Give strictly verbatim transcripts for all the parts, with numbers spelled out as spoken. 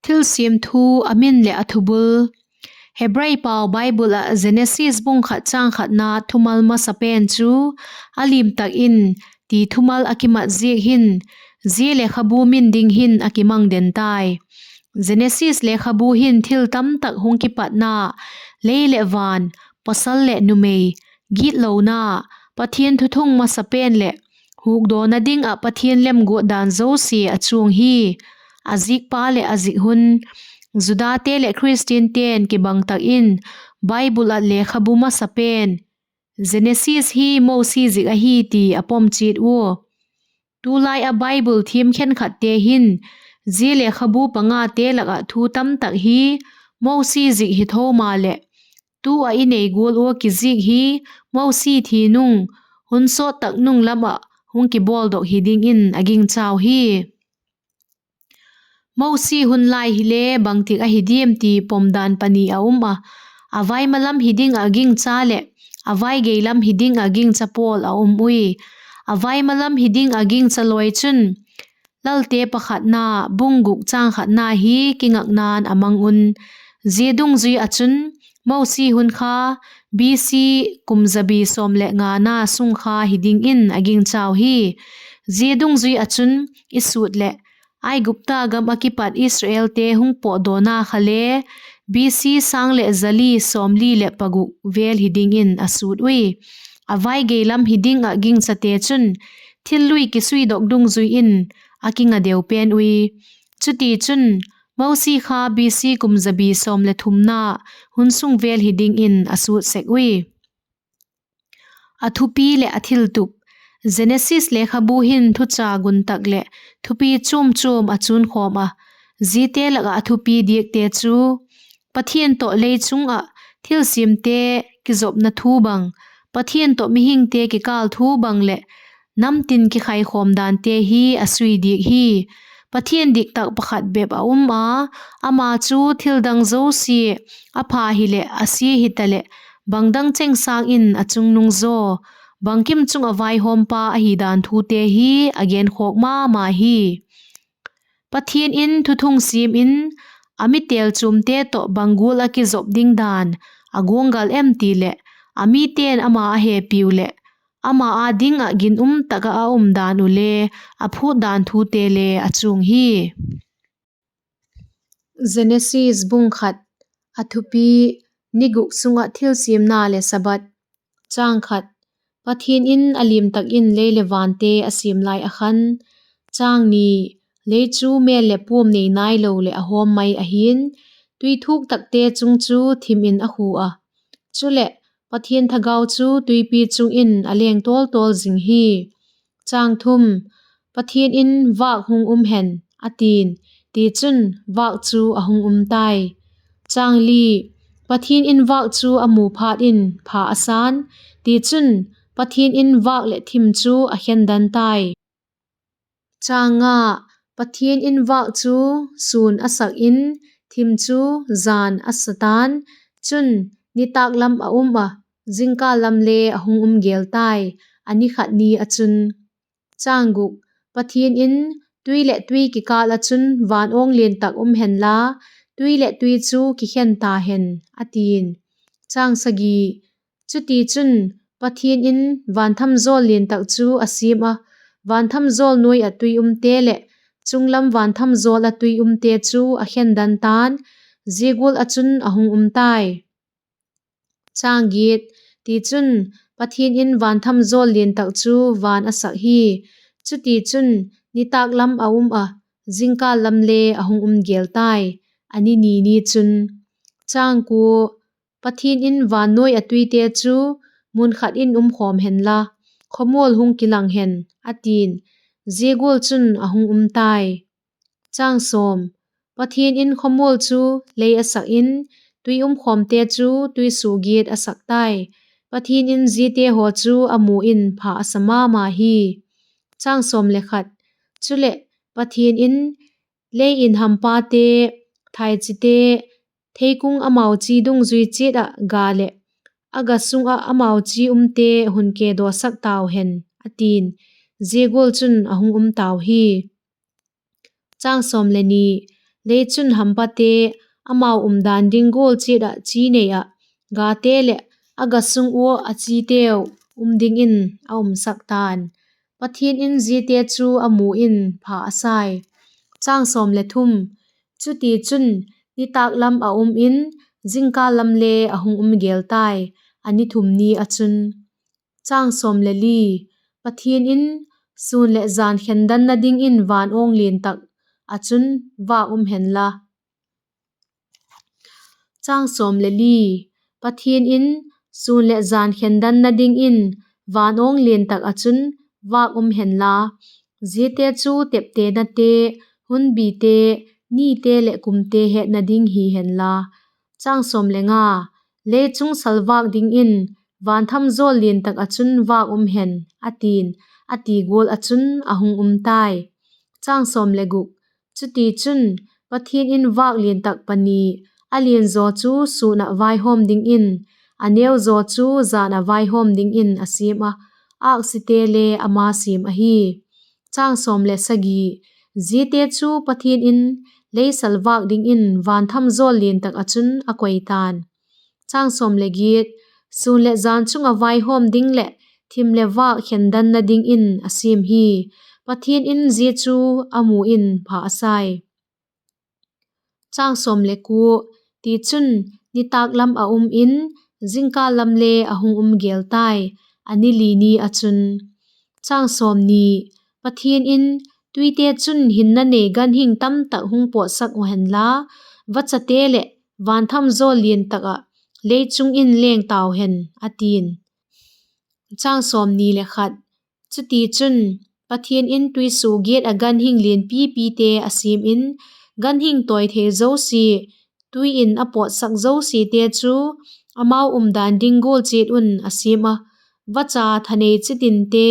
Thilsiam thu a min leh a thubul. Hebrai pau Bible ah Genesis bung khat châng khatna thumal masa pen chu a lim tak in ti thumal a kimat ziak hin, zia lekhabu min ding hin a kimang den tai. Genesis lekhabu hin thil tamtak hung kipatna, lei leh van, pawsal leh numei, gitlona, Pathian thuthung masa pen leh hukdawna ding ah Pathian lemguat dan zosia a chuang hi. A zikpa leh a zik hun, Judate leh Khristiante'n kibang tak in Bible ah lekhabu masa pen Genesis hi Mosi zik ahi ti a pom chiat ua. Tulai ah Bible thiam khenkhatte hin zia lekhabu pangate lak ah thu tamtak hi Mosi zik hi tho maleh, tu ah i nei gual ua kizik hi Mosi thi nung, hun sawt tak nung lam ah hung kibawldok hi dingin a gingchau hi. Mosi hun lai hile bangtik ahi diam ti pomdan pani a um a, a vai ma lam hi ding ah gingcha leh a vai gei lam hi ding ah gingcha pawl a um ui. A vai ma lam hi ding ah gingcha lawi chun Lalte pakhatna bung guk châng khatna hi kingakna'n a mang un, zia dungzui ah chun Mosi hun kha B C kum zabi sawm leh ngana sung kha hi dingin a gingchau hi. Zia dungzui ah chun i sut leh Aigupta gam ah kipat Israelte hung pawtdawna kha le B C sâng leh za li sawmli leh paguk vel hi dingin a sut ui. A vai gei lam hi ding ah gingchate chun thil lui kisuidok dungzui in a kinga deu pen ui. Chutichun, Mosi kha B C kum zabi sawm leh thumna hun sung vel hi dingin a sut sek ui. A thupi leh a thiltup. Genesis lekhabu hin thucha gun tak leh thupi chuam chuam a chunkhawm a, ziate lak ah a thupi diakte chu Pathian tawh lei chung ah thilsiamte kizopna thu bang, Pathian tawh mihingte kikâl thu bang leh namtin kikhaikhawm dante hi a sui diak hi. Pathian diktak pakhat bep a um a, ama chu thildang zosia, a pha hileh a sia hitaleh, bangdang cheng sâng in a chungnung zaw, bangkim chung ah vaihawmpa ahi dan thute hi a genkhawk ma ma hi. Pathian in thuthung siam in, a mi têlchuamte tawh bang gual ah kizop ding dan a guanggal em ti leh, a mite'n ama a hepiu leh, ama â ding ah ginum tak ah a um dan uh le, a phût dan thute le a chuang hi. Genesis bung khat. A thupi: Ni guk sung ah thilsiamna leh Sabbath. Chang khat. Pathian in a lim tak in lei leh vante a siam lai ah khan, chang ni, lei chu mêl leh puam nei nailo leh a hawm mai ahi'n, tui thuk takte chung chu thim in a khu a. Chuleh, Pathian thagau chu tuipi chung in a leng tawl tawl zing hi. Chang thum. Pathian in, vâk hung um hen, a ti'n; tichun, vâk chu a hung um tai. Chang li. Pathian in vâk chu a mu phat in pha a sa'n; tichun, Pathian in vâk leh thim chu a khen dan tai. Chang nga. Pathian in vâk chu sûn a sak in, thim chu jan a sa ta'n; chun, nitâk lam a um a, jingkal lam le a hung um gêl tai, a ni khat ni ah chun. Chang guk. Pathian in, tui leh tui kikâl ah chun van awng lian tak um hen la, tui leh tui chu kikhen ta hen, a ti'n. Chang sagi. Chutichun, Pathian in vanthamjawl lian tak chu a siam a, vanthamjawl nuai ah tui umte leh chunglam vanthamjawl ah tui umte chu a khen dan ta'n; zia gual ah chun a hung um tai. Chang giat. Tichun, Pathian in vanthamjawl lian tak chu van a sak hi; chutichun, nitâk lam a um a, jingkal lam le a hung um gêl tai, a ni ni ni chun. Chang kua. Pathian in van nuai ah tuite chu mun khat in um khawm hen la, khawmual hung kilang hen, a ti'n; zia gual chun a hung um tai. Chang sawm. Pathian in khawmual chu lei a sak in, tui um khawmte chu tuisuagiat a sak tai; Pathian in ziate haw chu a mu in pha a sa ma ma hi. Chang sawm le khat. Chuleh, Pathian in, lei in hampate, thaichite, theikung amau chi dungzui chiat ah ga leh, a ga sung ah amau chi umte hun kêdawsak tau hen, a ti'n; zia gual chun a hung um tau hi. Chang sawm le ni. Lei chun hampate amau umdan ding gual chiat ah chi nei ah, gate leh a ga sung ua a chiteu um dingin a umsak ta'n; Pathian in ziate chu a mu in pha a sai. Chutichun, nitâk lam a um in, jingkal lam le a hung um gêl tai, a ni thum ni ah chun. Pathian in, Sûn leh jan khendanna dingin van awng lian tak ah chun vâk um hen la. Pathian in, Sûn leh jan khendanna dingin van awng lian tak ah chun vâk um hen la; ziate chu teptenate, hunbite, nite leh kumte hetna ding hi hen la. Lei chung salvâk dingin van tham jawl lian tak ah chun vâk um hen, a ti'n, a ti gual ah chun a hung um tai. Chutichun, Pathian in vâk lian tak pani, a lian zaw chu sûn ah vaihawm dingin, a neu zaw chu jan ah vaihawm dingin a siam ah, âksite le ama siam ahi. Ziate chu Pathian in lei salvâk dingin van tham jawl lian tak ah chun a koi ta'n. Sûn leh jan chung ah vaihawm ding leh thim leh vâk khendanna dingin a siam hi; Pathian in zia chu a mu in pha a sai. Tichun, nitâk lam a um in, jingkal lam le a hung um gêl tai, a ni li ni ah chun. Pathian in, Tuite chun hinna nei ganhing tamtak hung pawtsak uh hen la, vachate leh van tham jawl lian tak ah lei chung in leng tau hen, a ti'n. Chutichun, Pathian in tuisuagiat ah ganhing lianpipite a siam in, ganhing tawi thei zosia, tui in a pawtsak zosiate chu amau umdan ding gual chiat un a siam ah, vacha thanei chitinte,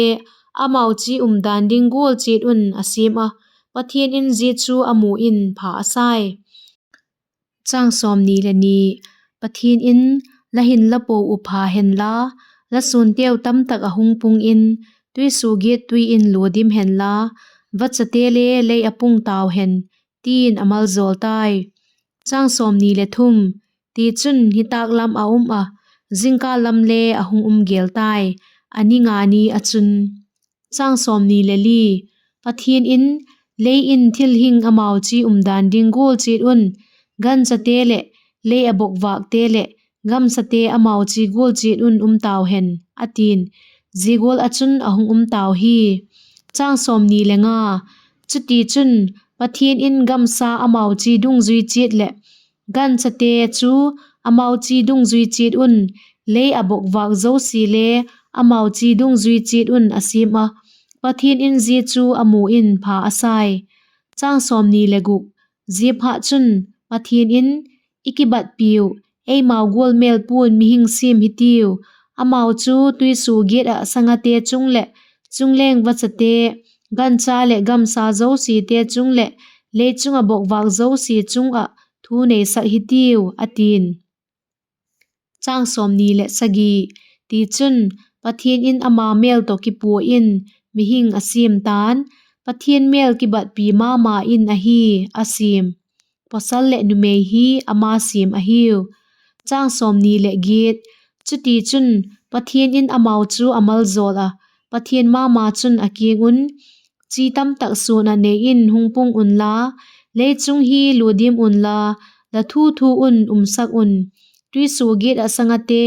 amau chi umdan ding gual chiat un a siam ah; Pathian in zia chu a mu in pha a sai. Pathian in, La hin la po uh pha hen la, la suanteu tamtak ah hung pung in, tuisuagiat tui in lua dim hen la, vachate le lei ah pung tau hen, ti'n a maljawl tai. Tichun, nitâk lam a um ah, jingkal lam le a hung um gêl tai, a ni nga ni ah chun. Pathian in, Lei in thil hing amau chi umdan ding gual chiat un, ganchate leh lei ah bokvâkte leh gamsate amau chi gual chiat un um tau hen, a ti'n; zia gual ah chun a hung um tau hi. Chutichun, Pathian in gamsa amau chi dungzui chiat leh ganchate chu amau chi dungzui chiat un, lei ah bokvâk zosia le amau chi dungzui chiat un a siam ah, Pathian in zia chu a mu in pha a sai. Ziaphatchun, Pathian in, I kibatpiu, eimau gual mêlpua'n mihing siam hitiu; amau chu tuisuagiat ah sangate chung leh, chungleng vachate, gancha leh gamsa zosiate chung leh, lei chung ah bokvâk zosia chung ah thu neisak hitiu, a ti'n. Tichun, Pathian in ama mêl tawh kipua in mihing a siam ta'n; Pathian mêl kibatpi ma ma in ahi a siam; pawsal leh numei hi ama siam ahiu. Chutichun, Pathian in amau chu a maljawl ah, Pathian ma ma chun a kiang un, Chi tamtak suan ah nei in hung pung unla, lei chung hi lua dim unla, la thu thu un umsak un; tuisuagiat ah sangate,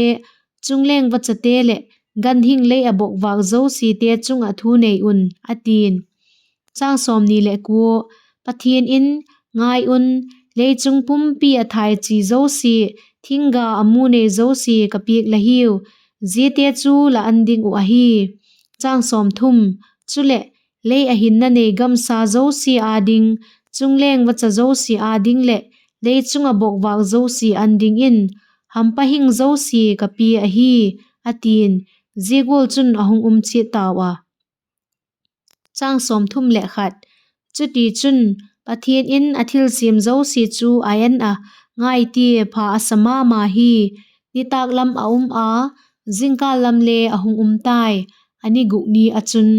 chungleng vachate leh ganhing lei ah bokvâk zosiate chung ah thu nei un, a ti'n. Pathian in, Ngai un, lei chung pumpi ah thaichi zosia, thingga a mu nei zosia ka piak la hiu; ziate chu la an ding uh ahi. Chuleh, lei ah hinna nei gamsa zosia â ding, chungleng vacha zosia â ding leh lei chung ah bokvâk zosia an dingin, hampa hing zosia ka pia ahi, a ti'n; zia gual chun a hung um chiat tau a. Chutichun, Pathian in a thilsiam zosia chu a en ah, ngai tia, pha a sa ma ma hi; nitâk lam a um a, jingkal lam le a hung um tai, a ni guk ni ah chun.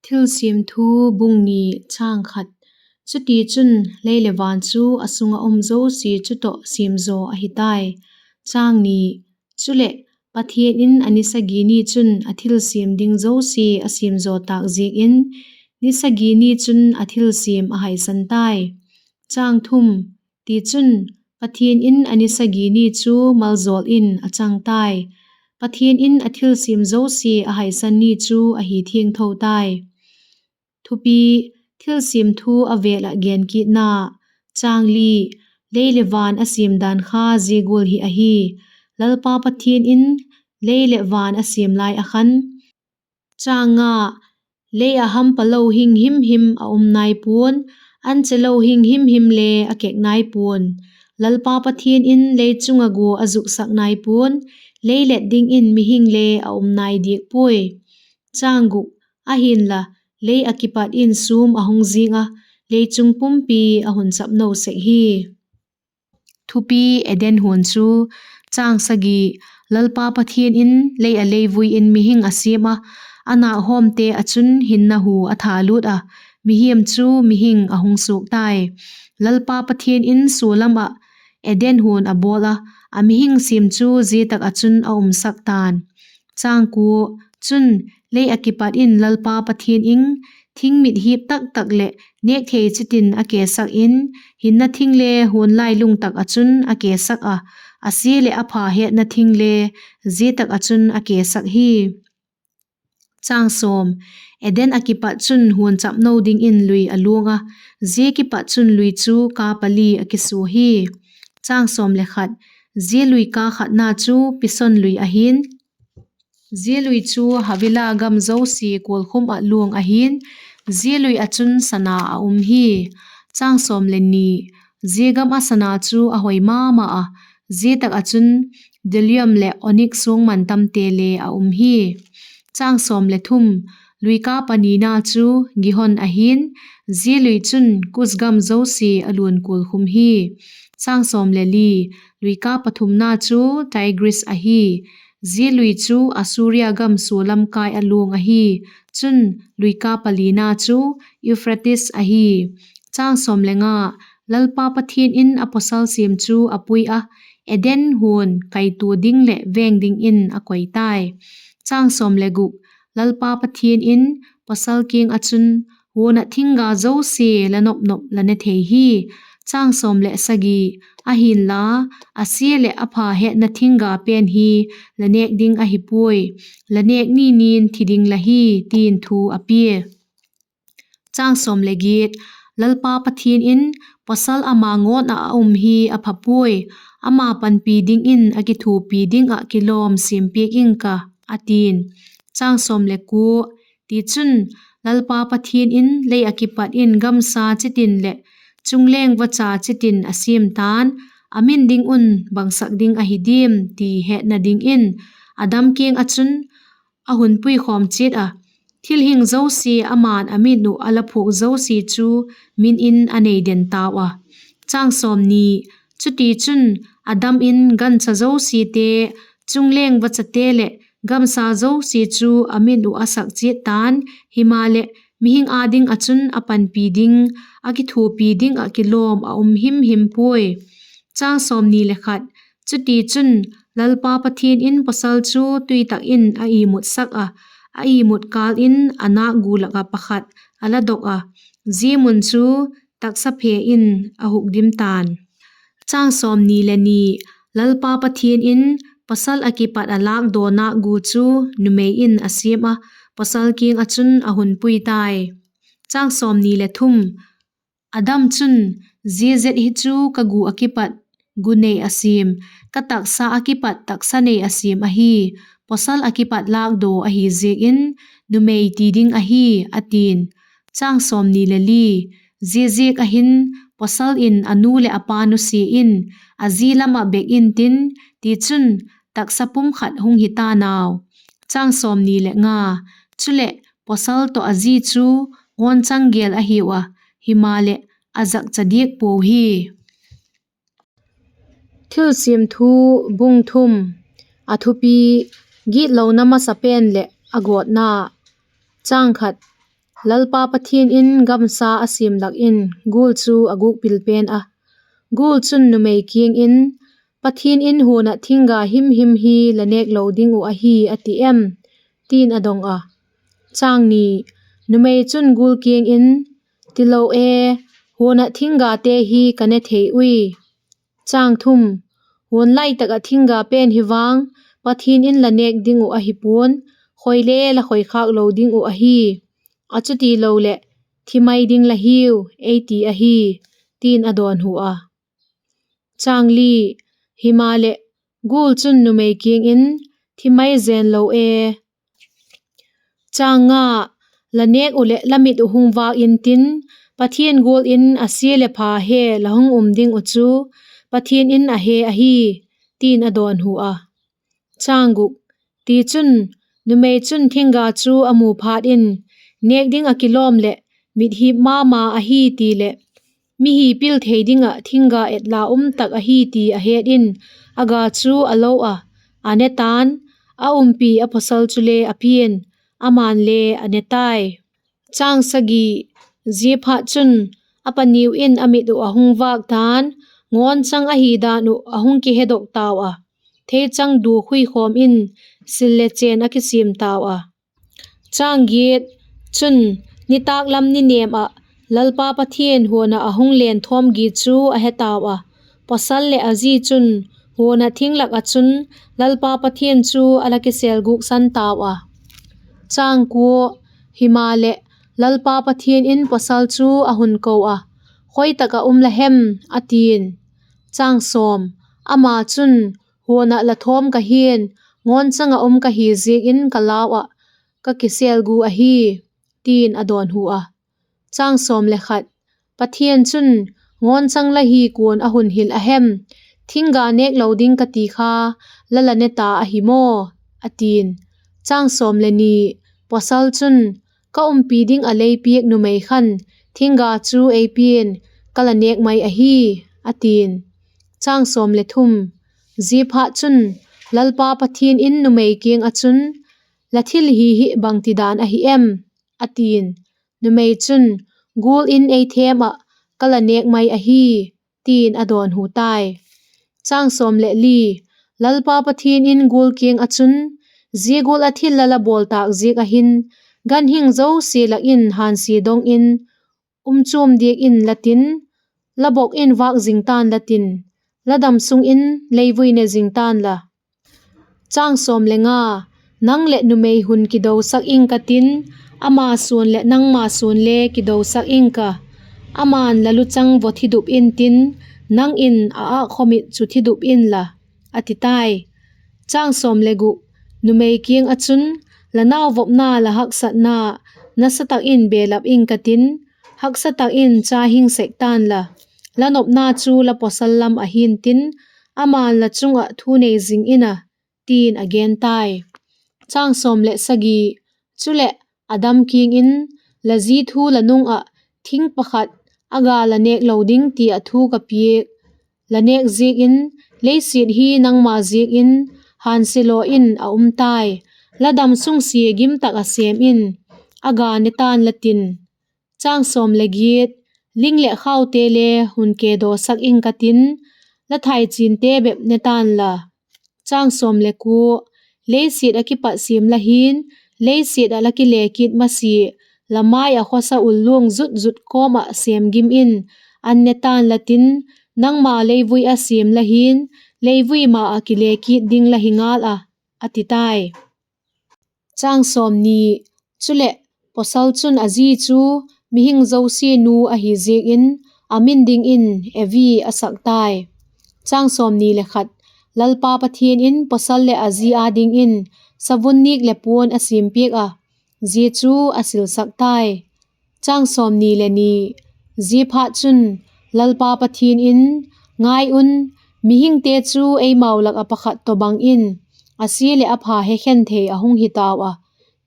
Thilsiam Thu, bung ni, chang khat. Chutichun, lei leh van chu a sung ah um zosia chu tawh siam zaw ahi tai. Chuleh, Pathian in a ni sagi ni chun a thilsiam ding zosia a siam zaw tâk ziakin, ni sagi ni chun a thilsiam a haisan tai. Tichun, Pathian in a ni sagi ni chu maljawl in a chang tai. Pathian in a thilsiam zosia a haisan ni chu a hi thiangtho tai. Thupi: Thilsiam thu a vêl ah genkitna. Lei leh van a siam dan kha zia gual hi ahi. Lalpa Pathian in lei leh van a siam lai ah khan, lei ah hampa lo hing himhim a um nai pua'n, anche lo hing himhim le a kek nai pua'n. Lalpa Pathian in lei chung ah gua a zuksak nai pua'n, lei let dingin mihing le a um nai diak puai. Ahinla, lei ah kipat in sûm a hung zing ah, lei chung pumpi a hun chapno sek hi. Thupi: Eden huan chu. Lalpa Pathian in lei ah leivui in mihing a siam ah, a nâkhawmte ah chun hinna hu a thalût ah, mihiam chu mihing a hung suak tai. Lalpa Pathian in sua lam ah Eden huan a bawl ah, a mihing siam chu zia tak ah chun a umsak ta'n. Chun, lei ah kipat in Lalpa Pathian in thing mit hip tak tak leh nêkthei chitin a kesak in, hinna thing le huan lailung tak ah chun a kesak ah, a sia leh a pha hetna thing le zia tak ah chun a kesak hi. Eden ah kipat chun huan chapno dingin lui a luang ah, zia kipat chun lui chu kâ pali a kisua hi. Zia lui kâ khatna chu Pison lui ahi'n, zia lui chu Havila gam zosia kualkhum ah luang ahi'n, zia lui ah chun sana a um hi. Zia gam ah sana chu a hoi ma ma ah, zia tak ah chun bdellium leh onik suang mantamte le a um hi. Lui kâ panina chu Gihon ahi'n, zia lui chun Kus gam zosia a luang kualkhum hi. Lui kâ pathumna chu Tigris ahi, zia lui chu Assuria gam sua lam kai ah luang ahi. Chun, lui kâ palina chu Euphrates ahi. Lalpa Pathian in a pawsal siam chu a pui ah, Eden huan kaitua ding leh vêng dingin a koi tai. Lalpa Pathian in pawsal kiang ah chun, Huan ah thingga zosia la nop nop la ne thei hi. Ahinla, a sia leh a pha hetna thingga pen hi la nêk ding ahi puai; la nêk ni ni'n thi ding la hi, ti'n thu a pia. Lalpa Pathian in, Pawsal ama ngawn ah a um hi a pha puai; ama panpi dingin a kithuapi ding ah kilawm siampiak ing ka, a ti'n. Tichun, Lalpa Pathian in lei ah kipat in gamsa chitin leh chungleng vacha chitin a siam ta'n, a min ding un bang sak ding ahi diam ti hetna dingin, Adam kiang ah chun a hun puikhawm chiat ah, thil hing zosia ama'n a min uh a la phuak zosia chu min in a nei den tau a. Chutichun, Adam in gancha zosiate, chungleng vachate leh gamsa zosia chu a min uh a sak chiat ta'n; himaleh, mihing â ding ah chun a panpi ding, a kithuapi ding ah kilawm a um himhim puai. Chutichun, Lalpa Pathian in pawsal chu tui tak in a imutsak ah, a imut kâl in a nâkgu lak ah pakhat a la dok ah, zia mun chu taksa phe in a hukdim ta'n. Lalpa Pathian in pawsal ah kipat a lâkdaw nâkgu chu numei in a siam ah, pawsal kiang ah chun a hun pui tai. Adam chun, Zia zet hi chu ka gu ah kipat gu nei a siam, ka taksa ah kipat taksa nei a siam ahi; pawsal ah kipat lâkdaw ahi ziak in, numei ti ding ahi, a ti'n. Ziaziak ah hin, pawsal in a nu leh a pa nusia in, a zi lam ah bek intin, tichun, taksa pum khat hung hi ta'n au. Chuleh, pawsal tawh a zi chu ngawnchang gêl a hiu a, himaleh, a zakcha diak puau hi. Thilsiam Thu, bung thum. A thupi: Gitlona masapen leh a gawtna. Lalpa Pathian in gamsa a siam lak in gul chu a gûk pil pen a. Gul chun numei kiang in, Pathian in huan ah thingga himhim hi la nêk lo ding uh ahi a ti em? ti'n a dong a. Numei chun gul kiang in, Tilo e, huan ah thinggate hi ka ne thei ui. Huan lai tak ah thingga pen hi vang Pathian in la nêk ding uh ahi pua'n, khoi le la khoikhâk lo ding uh ahi; a chutiloleh thi mai ding la hiu, ei ti ahi, ti'n a dawnhu a. Himaleh, gul chun numei kiang in, Thi mai jen lo e, la nêk uh leh la mit uh hung vâk intin, Pathian gual in a sia leh pha he la hung um ding uh chu Pathian in a he ahi, ti'n a dawnhu a. Tichun, numei chun thingga chu a mu phat in, nêk ding ah kilawm leh mithip ma ma ahi ti leh, mi hi pil thei ding ah thingga etla um tak ahi ti a het in, a ga chu a lo ah, a ne ta'n, a umpi a pawsal chule a pia'n, ama'n le a ne tai. Ziaphatchun, a paniu in a mit uh a hung vâk ta'n, ngawnchang ahi dan uh a hung kihedok tau a, theichang du khui khawm in, sil le chên a kisiam tau a. Chun, nitâk lam ni nêm ah Lalpa Pathian huan ah a hung len thawm gi chu a he tau a; pawsal leh a zi chun huan ah thing lak ah chun Lalpa Pathian chu a la kisêl gûksan tau a. Himaleh, Lalpa Pathian in pawsal chu a hun ko a, Khoi tak ah um la hem? a ti'n. Ama chun, Huan ah la thawm ka hia'n, ngawnchang ah um ka hi ziakin ka lau ah, ka kisêl gu ahi, ti'n a dawnhu a. Pathian chun, Ngawnchang la hi kua'n a hun hil a hem? Thingga nêk lo ding ka ti kha la la ne ta ahi maw? a ti'n. Pawsal chun, Ka umpi ding ah lei piak numei khan thingga chu ei pia'n, ka la nêk mai ahi, a ti'n. Ziaphatchun, Lalpa Pathian in numei kiang ah chun, La thil hi hi bangtidan ahi em? a ti'n. Numei chun, Gual in ei thêm ah, ka la nêk mai ahi, ti'n a dawnhu tai. Lalpa Pathian in gual kiang ah chun, Zia gual ah thil la la bawl tâk ziak ah hin, ganhing zosia lak in hânsia dong in, um chuam diak in la tin, la bok in vâk zing ta'n la tin, la dam sung in leivui ne zing ta'n la. Nang leh numei hun kidosak ing ka tin, ama suan leh nangma suan le kidosak ing ka; ama'n la luchang vaw thidup intin, nang in a âkkhawmit chu thidup inla, a ti tai. Numei kiang ah chun, La nauvopna la haksatna nasa tak in belap ing ka tin, haksa tak in cha hing sek ta'n la; la nopna chu la pawsal lam ahi'ntin, ama'n la chung ah thu nei zing in a, ti'n a gen tai. Chuleh, a dam kiang in, La zi thu la nung ah, ‘Thing pakhat a ga la nêk lo ding,’ ti ah thu ka piak, la nêk ziak in, leisiat hi nangma ziak in hânsia law in a um tai; la dam sung sia gim tak ah sêm in, a ga ne ta'n la tin. Ling leh khaute le hun kedosak ing ka tin, la thaichinte bep ne ta'n la. Leisiat ah kipat siam la hi'n, leisiat ah la kile kit masia, la mai ah khawsa ul luang zut zut kawm ah sêm gim in, an ne ta'n la tin, nangma leivui ah siam la hi'n, leivui ma ah kile kit ding la hi ngâl a, a ti tai. Chuleh, pawsal chun a zi chu mihing zosia nu ahi ziak in, a min dingin Evi a sak tai. Lalpa Pathian in pawsal leh a zi â dingin savun nîk leh puan a siam piak ah, zia chu a silsak tai. Ziaphatchun, Lalpa Pathian in, Ngai un, mihingte chu eimau lak ah pakhat tawhbang in, a sia leh a pha hekhen thei a hung hi tau a;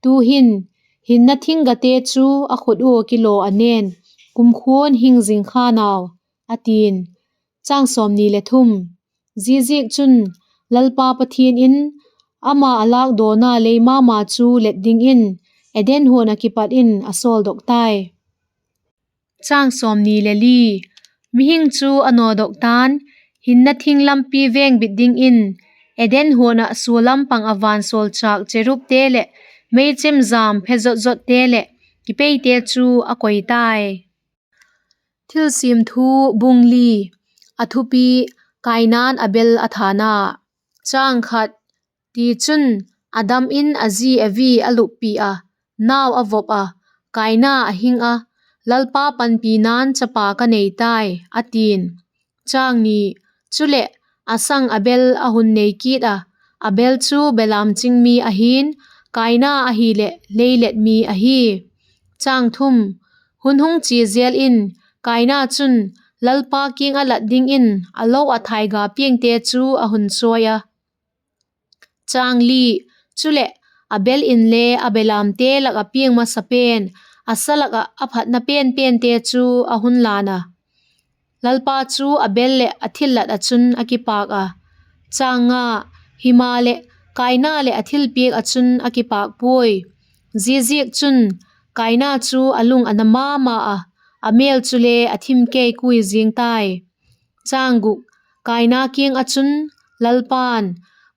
tu'hin, hinna thinggate chu a khut ua kilaw a ne'n, kumkhua'n hing zing kha'n au, a ti'n. Ziaziakchun, Lalpa Pathian in, ama a lâkdawna lei ma ma chu let dingin Eden huan ah kipat in a sawldok tai. Mihing chu a nawdok ta'n, hinna thing lampi vengbit dingin Eden huan ah sua lam pang a vansawlchâk cherubte leh meichemjam phe zot zotte leh kipeite chu a koi tai. Thilsiam Thu, bung li. A thupi: Kaina'n Abel a thana. Tichun, Adam in a ji Evi a luppi a, nau a vop a, Kaina a hing a, Lalpa panpina'n chapa ka nei tai, a ti'n. Chuleh, a sang Abel a hun nei kit a, Abel chu belam ching mi ahi'n, Kaina ahileh leilet mi ahi. Hun hung chia jel in, Kaina chun Lalpa kiang ah lat dingin a lo ah thaiga piangte chu a hun chawi a. Chuleh, Abel inle a belamte lak ah piang masa pen, a sa lak ah a phatna penpente chu a hun lan a. Lalpa chu Abel leh a thillat ah chun a kipâk a. Himaleh, Kaina leh a thilpiak ah chun a kipâk puai; ziaziakchun, Kaina chu a lung a na ma ma a, a mêl chule a thim kei kui ziang tai. Kaina kiang ah chun Lalpa'n,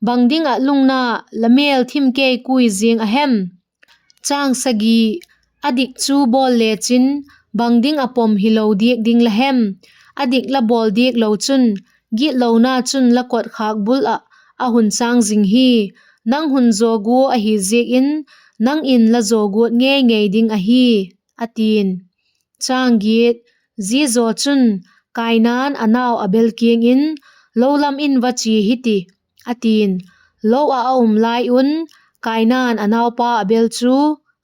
Bang ding ah lungna la mêl thim kei kui ziang a hem? A dik chu bawl lechin, bang ding ah pom hilo diak ding la hem? A dik la bawl diak lo chun, gitlona chun la kotkhâk bul ah a hun châng zing hi; nang hun zaw gua ahi ziak in, nang in la zaw guat ngei ngei ding ahi, a ti'n. Ziazaw chun, Kaina'n a nau Abel kiang in, Lo lam in va chia hiti, a ti'n. Lo ah a um lai un, Kaina'n a naupa Abel chu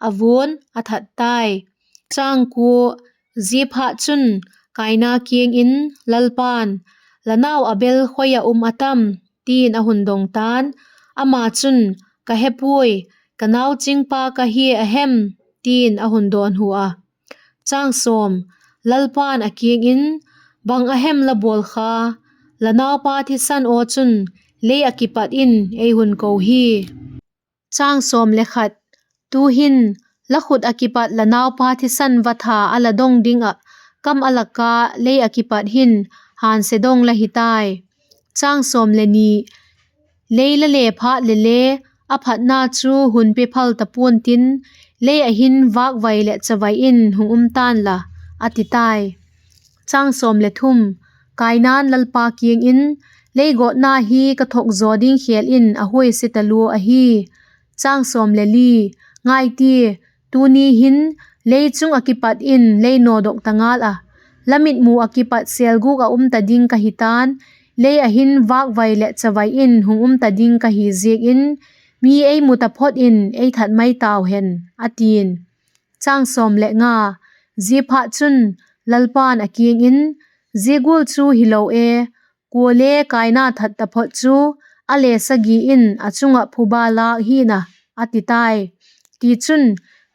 a vua'n a that tai. Ziaphatchun, Kaina kiang in Lalpa'n, La nau Abel khoi ah um a tam? ti'n a hun dong ta'n. Ama chun, Ka he puai; ka nau chingpa ka hia a hem? ti'n a hun dawnhu a. Lalpa'n a kiang in, Bang a hem la bawl kha? La naupa thisan aw chun lei ah kipat in ei hun ko hi. Tu'hin, la khut ah kipat la naupa thisan vatha a la dong ding ah kam a lak a lei ah kipat hin hânsia dong la hi tai. Lei la le phat leh le, a phatna chu hun pe phal ta pua'n tin, lei ah hin vâkvai leh chavai in hung um ta'n la, a ti tai. Kaina'n Lalpa kiang in, Lei gawtna hi ka thok zaw ding khêl in a huaise talua ahi. Ngai tia, tuni hin lei chung ah kipat in lei nawdok ta ngal a, la mitmu ah kipat sêlgûk ah um ta ding ka hi ta'n; lei ah hin vâkvai leh chavai in hung um ta ding ka hi ziak in, mi ei mu taphot in ei that mai tau hen, a ti'n. Ziaphatchun, Lalpa'n a kiang in, Zia gual chu hilo e; kuale Kaina that taphot chu a le sagi in a chung ah phuba lâk hi'n a, a ti tai. Tichun,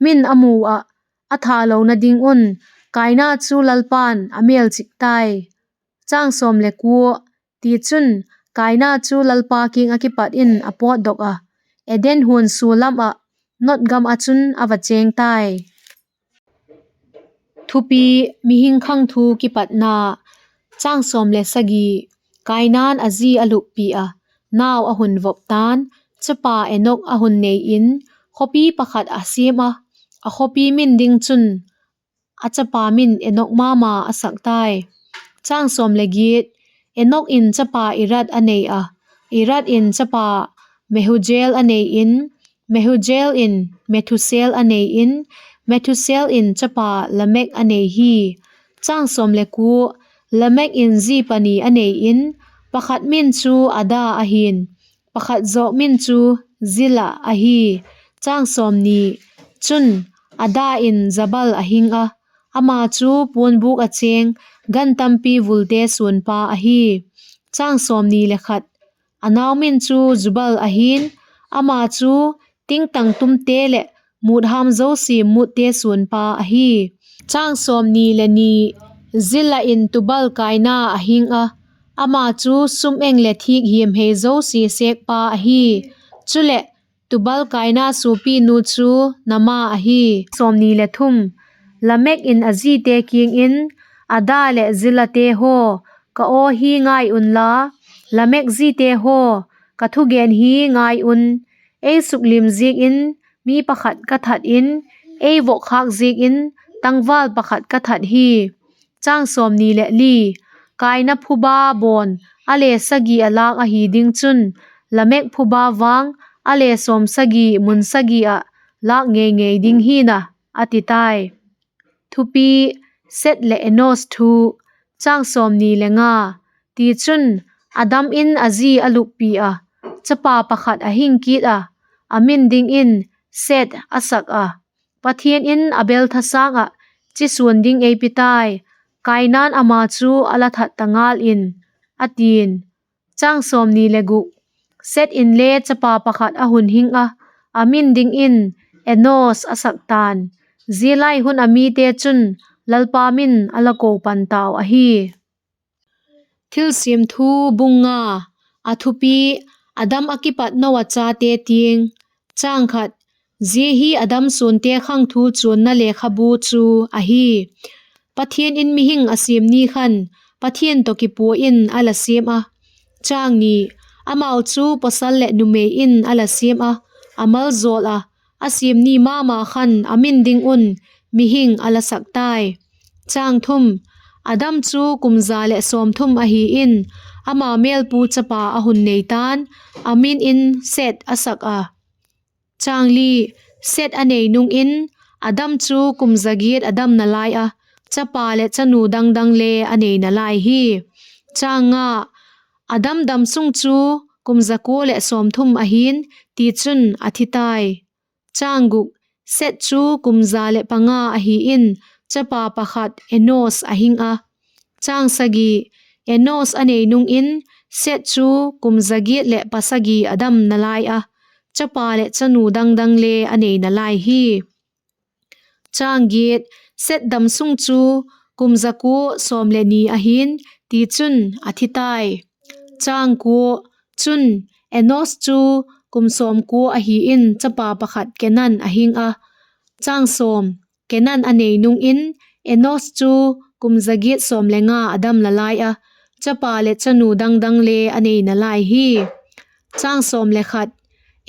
min a mu ah, a thalona ding un, Kaina chu Lalpa'n a mêlchik tai. Tichun, Kaina chu Lalpa kiang ah kipat in a pawtdok a, Eden huan sua lam ah, Nod gam ah chun a va chêng tai. Thupi: Mihing khangthu kipatna. Kaina'n a ji a luppi a, nau a hun vop ta'n, chapa Enok a hun nei in, khawpi pakhat a siam a, a khawpi min ding chun a chapa min Enok ma ma a sak tai. Enok in chapa Irad a nei a, Irad in chapa Mehujael a nei in, Mehujael in Methusel a nei in, Methusel in chapa Lamek a nei hi. Lamek in zi pani a nei in, pakhat min chu Ada ahi'n, pakhat zawk min chu Zillah ahi. Chun, Ada in Jabal a hing a, ama chu puanbûk ah chêng gan tampi vulte suanpa ahi. A nau min chu Jubal ahi'n, ama chu tingtang tumte leh mût ham zosia mutte suanpa ahi. Zillah in Tubal-Kaina a hing a, ama chu sum-eng leh thîk hiam hei zosia sêkpa ahi. Chuleh, Tubal-Kaina suapinu chu Naamah ahi. Sawmni le thum. Lamek in a zite kiang in, Adah leh Zillate haw, ka aw hi ngai unla, Lamek zite haw, ka thugen hi ngai un. Ei suklim ziak in mi pakhat ka that in, ei vokkhâk ziak in tangval pakhat ka that hi. Kaina phuba bawn a le sagi ah lâk ahi ding chun, Lamek phuba vang a le sawmsagi mun sagi ah lâk ngei ngei ding hi'n a, a ti tai. Thupi: Seth leh Enosh thu. Tichun, Adam in a zi a luppi ah, chapa pakhat a hing kit a, a min dingin Seth a sak a. Pathian in Abel thasâng ah, Chi suan ding ei pi tai, Kaina'n ama chu a la that ta ngal in, a ti'n. Seth inle chapa pakhat a hun hing a, a min dingin Enosh a sak ta'n. Zia lai hun a mite chun Lalpa min a la ko pan tau ahi. Thilsiam Thu bung nga. A thupi: Adam a kipat Noa chate tiang. Zia hi Adam suante khangthu chuanna lekhabu chu ahi. Pathian in mihing a siam ni khan, Pathian tawh kipua in a la siam a. Amau chu pawsal leh numei in a la siam a, a maljawl a, a siam ni ma ma khan a min ding un mihing a la sak tai. Adam chu kum za leh sawmthum ahi in, ama mêlpu chapa a hun nei ta'n, a min in Seth a sak a. Seth a nei nung in, Adam chu kum za giat a dam nalai a, chapa leh chanu dang dang le a nei nalai hi. Adam damsung chu kum za kua leh sawmthum ahi'n, tichun a thi tai. Seth chu kum za leh panga ahi in, chapa pakhat Enosh a hing a. Enosh a nei nung in, Seth chu kum za giat leh pasagi a dam nalai a, chapa leh chanu dang dang le a nei nalai hi. Seth damsung chu kum za kua sawm le ni ahi'n, tichun a thi tai. Chun, Enosh chu kum sawm kua ahi in, chapa pakhat Kenan a hing a. Kenan a nei nung in, Enosh chu kum za giat sawm le nga a dam nalai a, chapa leh chanu dang dang le a nei nalai hi.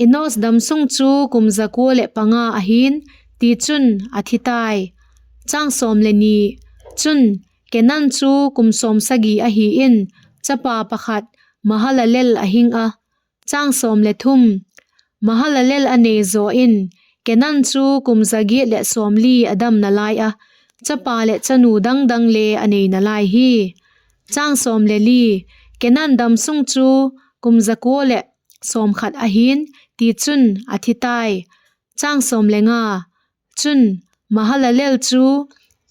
Enosh damsung chu kum za kua leh panga ahi'n, tichun a thi tai. Chun, Kenan chu kum sawmsagi ahi in, chapa pakhat Mahalalel a hing a. Mahalalel a nei zaw in, Kenan chu kum za giat leh sawmli a dam nalai a, chapa leh chanu dang dang le a nei nalai hi. Kenan damsung chu kum za kua leh sawmkhat ahi'n, tichun a thi tai. Chun, Mahalalel chu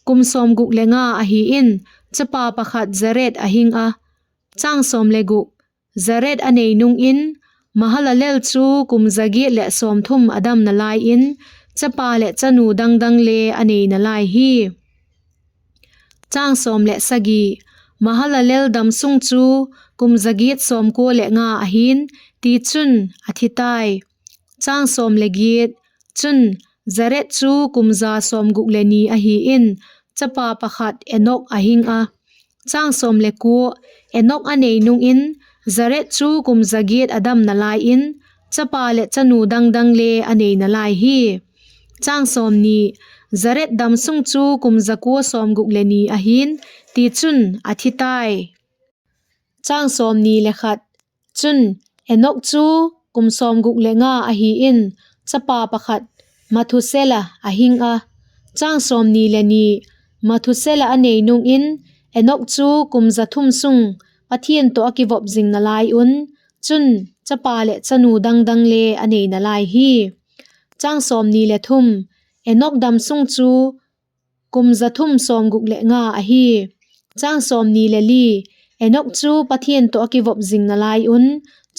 kum sawmguk le nga ahi in, chapa pakhat Jared a hing a. Jared a nei nung in, Mahalalel chu kum za giat leh sawmthum a dam nalai in, chapa leh chanu dang dang le a nei nalai hi. Mahalalel damsung chu kum za giat sawmkua leh nga ahi'n, tichun a thi tai. Chun, Jared chu kum za sawmguk le ni ahi in, chapa pakhat Enok a hing a. Enok a nei nung in, Jared chu kum za giat a dam nalai in, chapa leh chanu dang dang le a nei nalai hi. Jared damsung chu kum za kua sawmguk le ni ahi'n, tichun a thi tai. Chun, Enok chu kum sawmguk le nga ahi in, chapa pakhat Mathusela a hing a. Mathusela a nei nung in, Enok chu kum za thum sung Pathian tawh a kivop zing nalai un, chun, chapa leh chanu dang dang le a nei nalai hi. Enok damsung chu kum za thum sawmguk leh nga ahi. Enok chu Pathian tawh a kivop zing nalai un,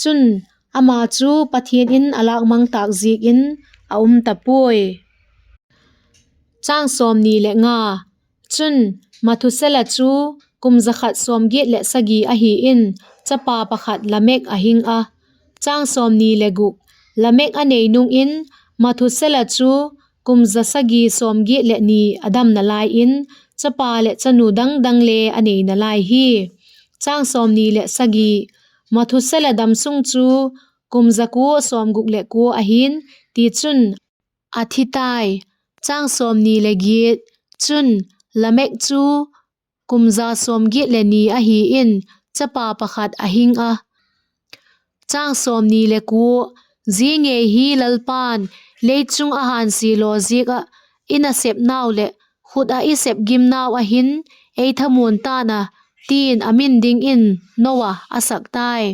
chun, ama chu Pathian in a lâkmang tâk ziak in a um ta puai. Chun, Mathusela chu kum za khat sawmgiat leh sagi ahi in, chapa pakhat Lamek a hing a. Lamek a nei nung in, Mathusela chu kum za sagi sawmgiat leh ni a dam nalai in, chapa leh chanu dang dang le a nei nalai hi. Mathusela damsung chu kum za kua sawmguk leh kua ahi'n, tichun a thi tai. Chun, Lamek chu kum za sawmgiat leh ni ahi in, chapa pakhat a hing a. Zia ngei hi Lalpa'n lei chung a hânsia law ziak ah, i nasepnau leh khut ah i sep gimnau ah hin ei thamuan ta'n a, ti'n a min dingin Noa a sak tai.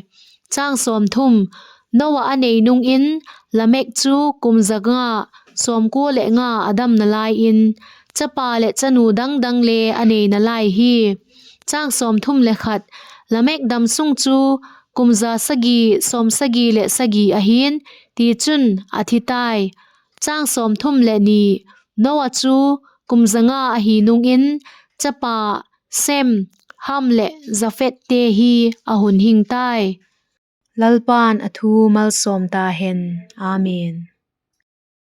Noa a nei nung in, Lamek chu kum za nga sawmkua leh nga a dam nalai in, chapa leh chanu dang dang le a nei nalai hi. Lamek damsung chu kum za sagi sawmsagi leh sagi ahi'n, tichun a thi tai. Noa chu kum za nga ahi nung in, chapa Sem, Ham leh Japhethte hi a hun hing tai. Lalpa'n a thu malsawm ta hen. Amen.